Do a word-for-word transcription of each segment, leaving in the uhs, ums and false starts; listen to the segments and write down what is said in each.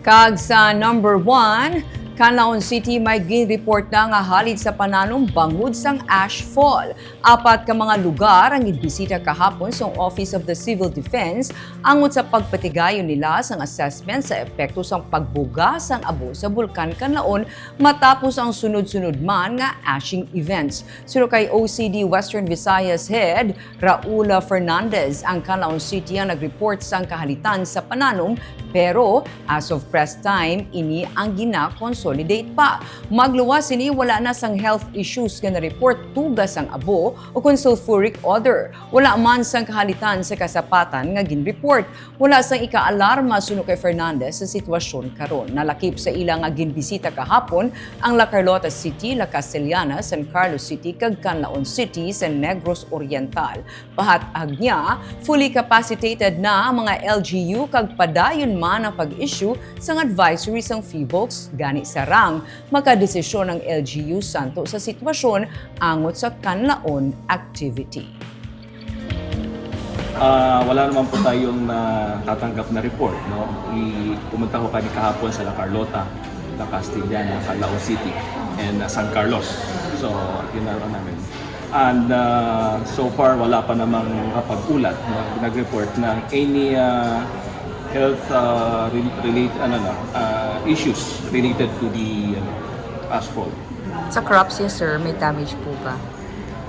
Kag sa number one, Canlaon City may ginreport na nga halid sa pananom bangod sang ash fall. Apat ka mga lugar ang ginbisita kahapon sang Office of the Civil Defense angot sa pagpatigayon nila sang assessment sa epekto sang pagbuga sang abo sa Bulkan Canlaon matapos ang sunod-sunod man nga ashing events. Suno kay O C D Western Visayas Head Raula Fernandez, ang Canlaon City ang nag-report sang kahalitan sa pananom, pero as of press time, ini ang gina-consolidate pa. Magluwas sini, wala na sang health issues nga na-report tuga sang abo o kon sulfuric odor. Wala man sang kahalitan sa kasapatan nga gin-report. Wala sang ika-alarma suno kay Fernandez sa sitwasyon karon. Nalakip sa ila nga ginbisita kahapon ang La Carlota City, La Castellana, San Carlos City, kag Canlaon City sa Negros Oriental. Pahatag niya, fully capacitated na ang mga L G U kag padayon man ang pag-issue sang advisory sang PHIVOLCS. Gani, sarang makadesisyon ang L G U santo sa sitwasyon angot sa Canlaon activity. Ah, wala naman po tayong natatanggap na report, no? I, pumunta ko kami kahapon sa La Carlota, La Castellana, Canlaon City, and uh, San Carlos. So, yun na lang namin. And uh, so far, wala pa namang kapag-ulat, no? Nag-report ng any uh, health uh, re- relate, ano, no, uh, issues related to the ano, asphalt. Sa crops yun, sir, may damage po ba?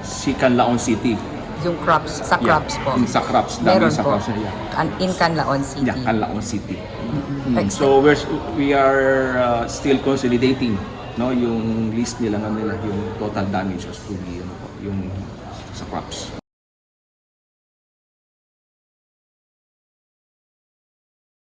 Si Canlaon City. Yung crops, sa Yeah. crops po. Mm, sa crops, damage Meron sa po. crops, yeah. An- in Canlaon City. Yeah, Canlaon City. Mm. Mm. So we're, we are uh, still consolidating, no, yung list nila nga nila, yung total damages to the ano po, yung sa crops.